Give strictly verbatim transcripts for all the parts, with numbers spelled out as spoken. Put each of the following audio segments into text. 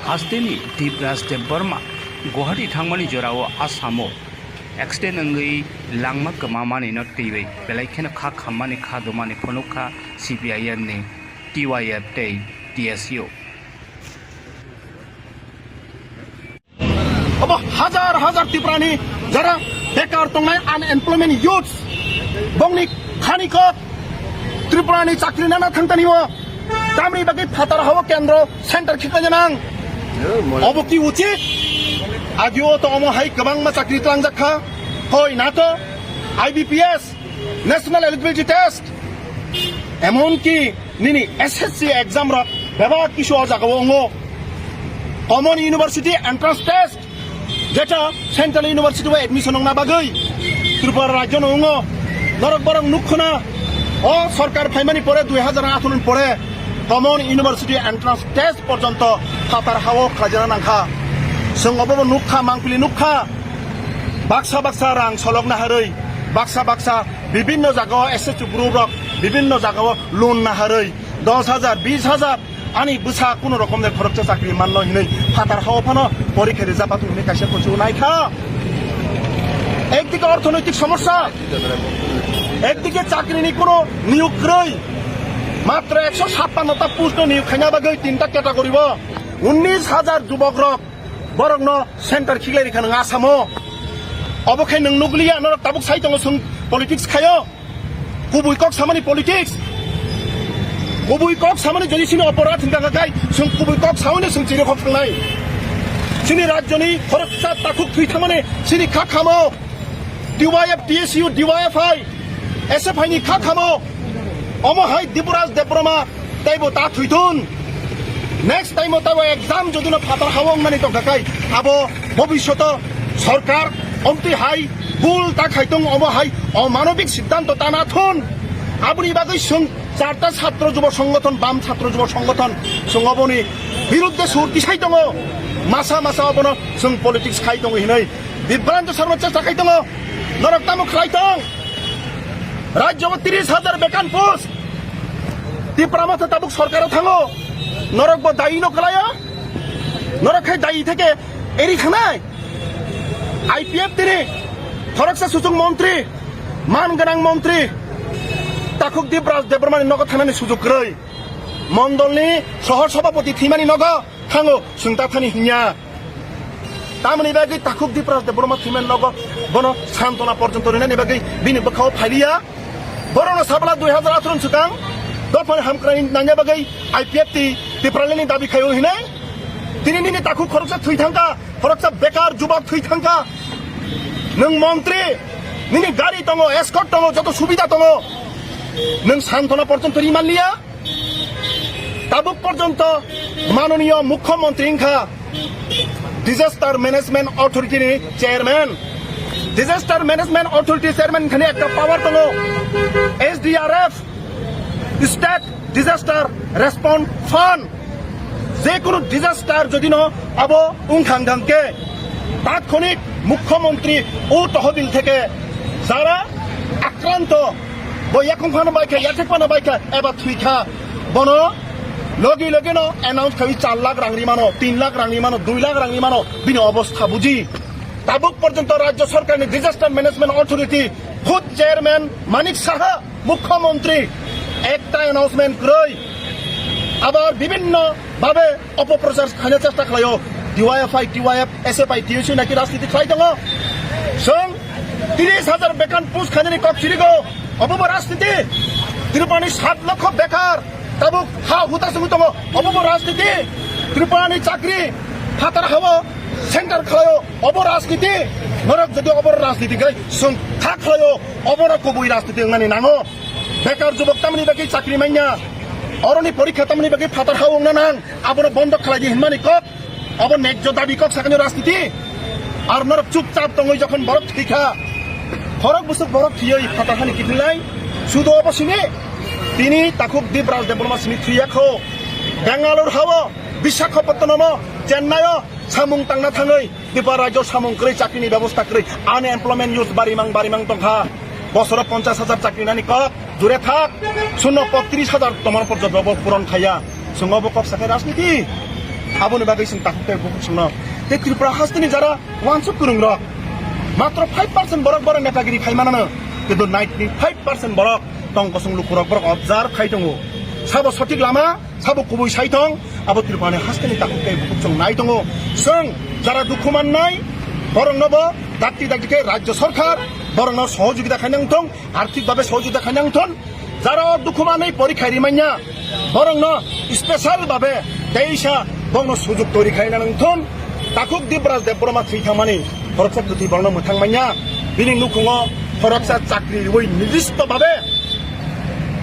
Hasteni Dipraj Debbarma Guwahati thangmani jorao Assamo accident wngwi langma kwmamanino twiwi belai kheno kha khammani kha dumani phunukha C P I M ni, T Y F tei T S U. Obo hajar hajar Tripurani jara bekar tongnai unemployment youths, bongni khani kok Tripurani chakri nana thangtani o, tamni bagwi phatar hao kendro center khikna nang. Obo ki uchit? Agio to omo hai kwbangma chakri tlangjak kha. Hoi na to, I B P S, National Eligibility Test, emon ki nini S S C exam rok bebak kisu o jaga o wngo. Common University Entrance Test, jeta Central University o admission wngna bagwi Tripura rajyo no wngo. Norok borok nukho na, o sorkar phaimani pore dui hajar atharo ni pore Common University Entrance Test porjonto phatar hao khlaijana nangkha. Chwng obo bo nukha, mangpili nukha. Baksa baksa rang solokna harwi, baksa baksa bibinno jagao S S C group rok bibinno jagao loan na harwi dos hajar, bis hajar, ani bwsa kuno rokom de khoroksa chakri manlo hinwi phatar hao phano porikha rijak pathung hinwi kaisa kuchuk naikha. Ekdike orthonoitik somosya, ekdike chakrini kuno niyok kwrwi, matro ekso sappanno ta post no niyok khaina bagwi tinta category o unnish hajar jubok rok borokno center khiklai rikha nwng Asamo. Obo khe nwng nukliya, norok tabuk sai tongo chwng politics khaio. Kubui kok samani politics. Kubui kok samani jodi chini oporadh hwnkha kha khai chwng kubui kok saui no chwng chiri khok thangnai. Chini rajyoni khoroksa takhuk thwi thangmani chini kha khamo. D Y F, T S U, D Y F I, S F I ni kha khamo. Omo hai Dipraj Debbarma teibo ta thwithun. Next time o tabo exam jodi no phatar hao wngnani tongkha khai, abo bobishoto sorkar omtwi hai bul ta khai tong, omo hai omanobik siddhanto ta na thun. Aboni bagwi chwng charta chhatro jubo songgothon, bam chhatro jubo songgothon, chwng oboni birudde sur tisai tongo. Masa masa obono chwng politics khai tongo hinwi Bibranto Sarma chesta khai tongo. Norok tamo khlai tong? Rajyo o tris hajar bekan post. Tipra Motha tabuk sorkaro thango. Norok bo dayi no kwlaio. Norok khai dayi theke eri thangnai. I P F tini khoroksa suchung montri, man gwnang montri, Takhuk Dipraj Debbarmani nogo thanani sujuk kwrwi. Mondolni soho sobhapoti thwimani nogo thango, chwng ta thani hinya. Tamoni bagwi Takhuk Dipraj Debbarma thwimani nogo bono santona porjonto rinani bagwi bini bwkhao phailiya. Borokno sabla dui hajar atharo ni swkang dophani hamkrai nangya bagwi I P F T Tipralandni dabi khaio hinwi. Tini nini takhuk khoroksa thwi thangkha, khoroksa bekar jubok thwi thangkha. Nwng montri, nini gari tongo, escort tongo, joto subida tongo. Nwng santona porjonto ri manliya. Tabuk porjonto manoniyo mukhyamantri wngkha Disaster Management Authority ni chairman. Disaster Management Authority chairman khani ekta power tongo, S D R F, State Disaster Response Fund. Jekunu disaster jodi no abo wngkha wngkha khe, tatkhonik mukhyamantri o tohobil theke jara akranto, bo yakhung phano baikha, yathek phano baikha, eba thwikha, bono logi logi no announce khawi char lakh rang rimano, tin lakh rang rimano, dui lakh rang rimano, bini obostha buji. Tabuk porjonto rajyo sorkarni Disaster Management Authority khud chairman Manik Saha, mukhyamantri, ekta announcement kwrwi. Abar bibinno babe opoprochar khaina chesta khlaio. D Y F I, T Y F, S F I, T S U naki rajniti khlai tongo. Chwng tris hajar bekan post khainani kok chirigo. Obo bo rajniti. Tripurani sat lokho bekar. Tabuk ha huta sungwi tongo. Obo bo rajniti. Tripurani chakri phatar hao center khlaio. Obo rajniti. Norok jodi obo rajniti khai chwng kha khlaio. Obo no kubui rajniti wngnani nango. Bekar jubok tamni bagwi chakri manya. Oroni porikha tamni bagwi phatar hao wngna nang. Abono bondo khlai di hinmani kok. Obo nejjo dabi kok sakani rajniti. Ar norok chupchap tongwi jokhon borok thwikha, khorok bwswk borok thwiwi phatar hani kiphilnai. Sudo obo simi. Tini Takhuk Dipraj Debbarma simi thwiyakho. Bangalore hao, Visakhapatnamo, Chennai o samung tangna thangwi Tripura rajyo samung kwrwi, chakrini bebosta kwrwi, unemployment youth barimang barimang tongkha. Bosoro ponchash hajar chakri nani kok jure thak, sunno po tris hajar tomar porjonto bo puron khaiya. Chwng obo kok sakhai rajniti. Aboni bagwi chwng takhuk tei bukhuk chwngno. Tei Tripura hasteni jara wansuk kwrwngrok, matro five percent borok borok netagiri khai manano, kintu ninety five percent borok tong kosong lukurok borok observe khai tongo. Sabo sothik lama, sabo kubui sai tong, abo Tripurani hasteni takhuk tei bukhuk chwng nai tongo. Chwng jara dukhu mannai, borokno bo dakti dakti khe rajya sarkar borokno sohojogita khai nang thung, arthik babe sohojogita khai nang thung. Jara o dukhu manwi porikha rimanya, borokno special babe teisa borokno sujuk toiri khai nang thung. Takhuk Dibraj Debbarma thwi thangmani khoroksa kwthwi borokno mwthang manya, bini nukhungo khoroksa chakri riwi nirdisto babe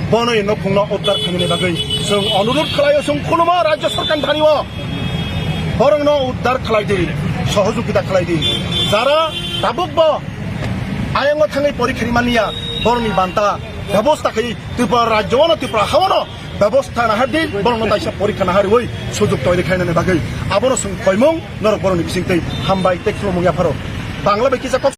bono nukhungno uddar khainani bagwi chwng onurodh khlaio, chwng khulumo rajya sarkar thani o borokno uddar khlai di, sohojogita khlai di. Jara tabuk bo ayango thangwi porikha rimaniya, borokni banta bebosta khai Tripura rajyo ano, Tripura hawano bebosta nahar di, borokno taisa porikha nahar riwi sujuk toiri khainani bagwi. Abono chwng koimung norok borokni bisingtwi hambai tei khulumung yapharo. Bangla bai kisa kok